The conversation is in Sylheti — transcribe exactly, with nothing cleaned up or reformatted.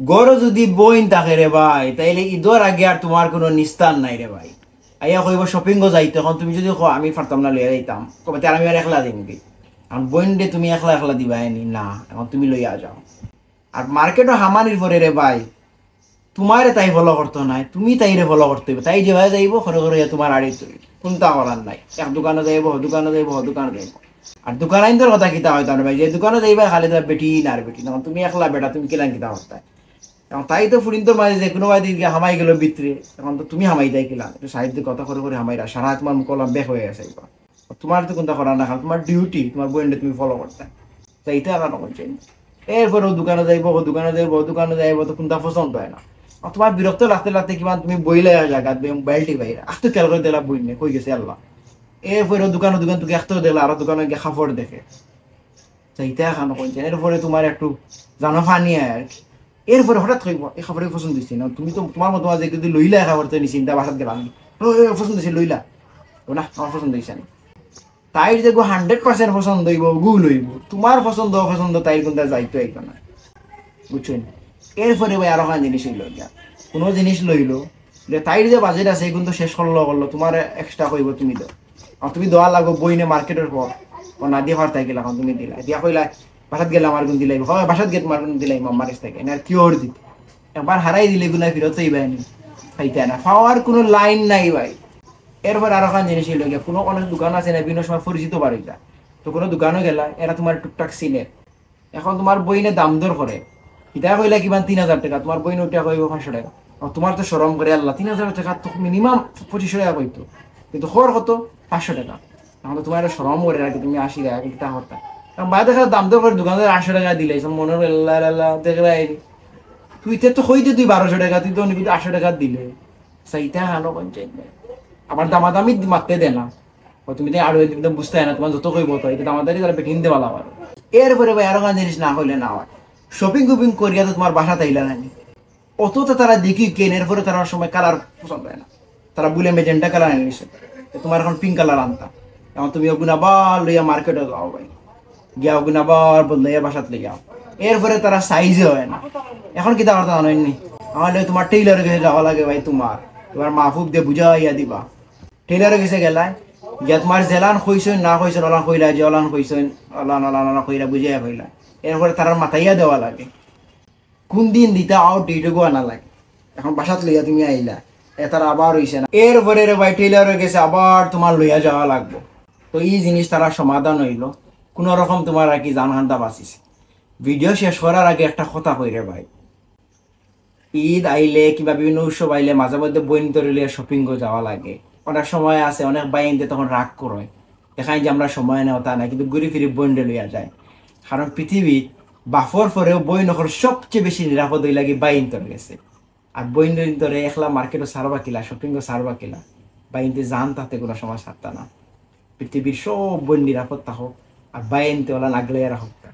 ঘরো যুদি বইন থাকে রে ভাই, তাইলে ইদর আগে আর তুমার কুনু নিস্তার নাই রে ভাই। আইয়া কইবো শপিংও যাইতো, অখন তুমি যুদি কও আমি পারতাম না, লইয়া যাইতাম, কইবো তে আমি আর একলা যাইমুগি। অখন বইনরে তুমি একলা একলা দিবায়নি, না, অখন তুমি লইয়া যাও। আর মার্কেটো হামানির পরে রে ভাই, তুমারে তাই ফলো করতো নায়, তুমি তাইরে ফলো করতে অইবো। তাই যেবায় যাইবো, খরে খরে গিয়া তুমার আড়িত অইবো। কুন্তা করার নাই, এক দোকানো যাইবো, হ দোকানো যাইবো, হ দোকানো যাইবো। আর দোকানাইন্তর কথা কিতা কইতাম রে ভাই, যে দোকানো যাইবা খালি তো বেটিন আর বেটিন। অখন তুমি একলা বেটা, তুমি কিলান কিতা করতায়? অখন তাই তো ফুরিন্তর মাঝে যে কুনু বায়দি গিয়া হামাই গেলো ভিতরে, অখন তো তুমি হামাইতায় কিলান? একটু সাইড দি কথা খরে খরে হামাইরায়, সারা তুমার মুখ অলা বেক অইয়া গেছে। তুমার তো কুন্তা করার না, খালি তুমার ডিউটি তুমার বইনরে তুমি ফলো করতায়। যাইতা কানো কইছে। এরপরে ও দোকানো যাইবো, ও দোকানো যাইবো, ও দোকানো যাইবো, তো কুন্তা পছন্দ অয় না। আর তুমার বিরক্ত লাগতে লাগতে কিমান তুমি বইলায় জাগাত, মোবাইল টিপাইরায়। আস্তে খেয়াল করি দেখলা বইন নাই, কই গেছে আল্লাহ। এরপরে ও দোকানো দোকান থাকি আস্তে দেখলা, আরো দোকানো গিয়া কাপড় দেখে। যাইতা কানো কইছে। এরপরে তুমার একটু জানো ফানি অয় আর কি। এরপরে হঠাৎ কইবো, "এই কাপড় পছন্দ অইছে না, তুমি তো তুমার মতো মাঝে কিন্তু লইলা, এই কাপড় তো নিছি, ইনতা বাসাত গেলাম।" "ও, ও, পছন্দ অইছে, লইলা?" "ও না, আমার পছন্দ অইছে না।" তাইর যেগু hundred percent পছন্দ অইবো, ওগু লইবো। তুমার পছন্দ অপছন্দ তাইর কুন্তা যাইতো অইতো না, বুঝছো নি? এরপরে ভাই আরোখান জিনিস অইলো গিয়া, কুনু জিনিস লইলো, যে তাইর যে বাজেট আছে, ইগুন তো শেষ করলো করলো, তুমার এক্সট্রা কইবো তুমি দেও। আর তুমি দেওয়া লাগবো বইনে মার্কেটর পর, ও না দিয়া পারতায় কিলা, অখন তুমি দিলায়, দিয়া কইলায়, "বাসাত গেলে আমার গুন দিলাইবো, হয় বাসাত গিয়া তুমার গুন দিলাইবো, আমার কাছ থাকি।" এনে আর কিওর দিত? একবার হারাই দিলে গুনায় ফিরত চাইবায়নি, পাইতায় না, পাওয়ার কুনু লাইন নাই ভাই। এরপর আরোখান জিনিস অইলো গিয়া, কুনু অনেক দোকান আছে না, বিভিন্ন সময় পরিচিত বাড়ি যায়, তো কুনু দোকানো গেলা, এরা তুমারে টুকটাক চিনে। অখন তুমার বইনে দাম দর করে, ইতা কইলা কিমান তিন হাজার টেকা, তুমার বইনে উঠা কইবো পাঁচশো টেকা। আর তুমার তো শরম করে আল্লাহ, তিন হাজার টেকা তো মিনিমাম পঁচিশশো টেকা কইতো, কিন্তু কর কত? পাঁচশো টেকা। অখন তো তুমার শরম করে আর কি, তুমি আশি টেকা কিতা করতায়? কারণ বাদে দেখা দাম দর করে দোকানদার আটশো টেকা দিলে, মনে অয় আল্লাহ আল্লাহ দেখরায়, তুই তে তো কইতে তুই বারোশো টেকা, তুই তো অনেক আটশো টেকা দিলে। চাইতা হানো কইন চাই না। আবার দামাদামি মাততে দে না। ও তুমি তো আরো একদম বুঝতায় না, তুমার যত কইবো তো, ইটা দামাদারি তারা বেটিন দেওয়া লাগার। এরপরে ভাই আরোখান জিনিস না কইলে না অয়, শপিং কুপিং করিয়া তো তুমার বাসাত আইলা না নি? অত তো তারা দেখি কেন, এরপরে তারার সময় কালার পছন্দ অয় না, তারা বুলে মেজেন্টা কালার আনিছে, তো তুমার অখন পিঙ্ক কালার আনতা। অখন তুমি ওগুন আবার লইয়া মার্কেটো যাও ভাই, গিয়া ওগুন আবার বদলাইয়া বাসাত লইয়া আও। এরপরে তারা সাইজে অয় না, অখন কিতা করতা জানো নি? অখন লইয়া তুমার টেইলরর গেছে যাওয়া লাগে ভাই, তুমার, তুমার মাপে দিয়া বুঝাইয়া দিবা। টেইলরর গেছে গেলায়, গিয়া তুমার যেলান কইছইন না কইছইন, অলান কইলা যে অলান কইছইন, অলান, অলান, অলান কইরা বুঝাইয়া কইলা। এরপরে তারার মাতাইয়া দেওয়া লাগে। কুন দিন দিতা আউটডেট ওগু আনা লাগে। অখন বাসাত লইয়া তুমি আইলা, এতার আবার অইছে না। এরপরে রে ভাই টেইলরর গেছে আবার তুমার লইয়া যাওয়া লাগবো। তো ই জিনিস তারা সমাধান অইলো, কুনু রকম তুমার আর কি জান খান্দা বাঁচিছে। ভিডিও শেষ করার আগে একটা কথা কই রে ভাই, ইদ আইলে কিংবা বিভিন্ন উৎসব আইলে মাঝে মধ্যে বইনতরে লইয়া শপিংও যাওয়া লাগে। অনেক সময় আছে, অনেক বাইনতে তখন রাগ করে, দেখাইন যে আমরা সময় নেই, তা না, কিন্তু ঘুরি ফিরি বইনরে লইয়া যায়। কারণ পৃথিবীত বাপর পরেও বইন অকল সবচেয়ে বেশি নিরাপদ অইলা গি বাইনতর গেছে। আর বইনতরে একলা মার্কেটো ছাড়বা কিলা, শপিংও ছাড়বা কিলা, বাইনতে জান তাতে কুনু সময় ছাড়তা না। পৃথিবীর সব বইন নিরাপদ থাকউক, আর বাইনতে অলান আগলাইয়া রাখউক।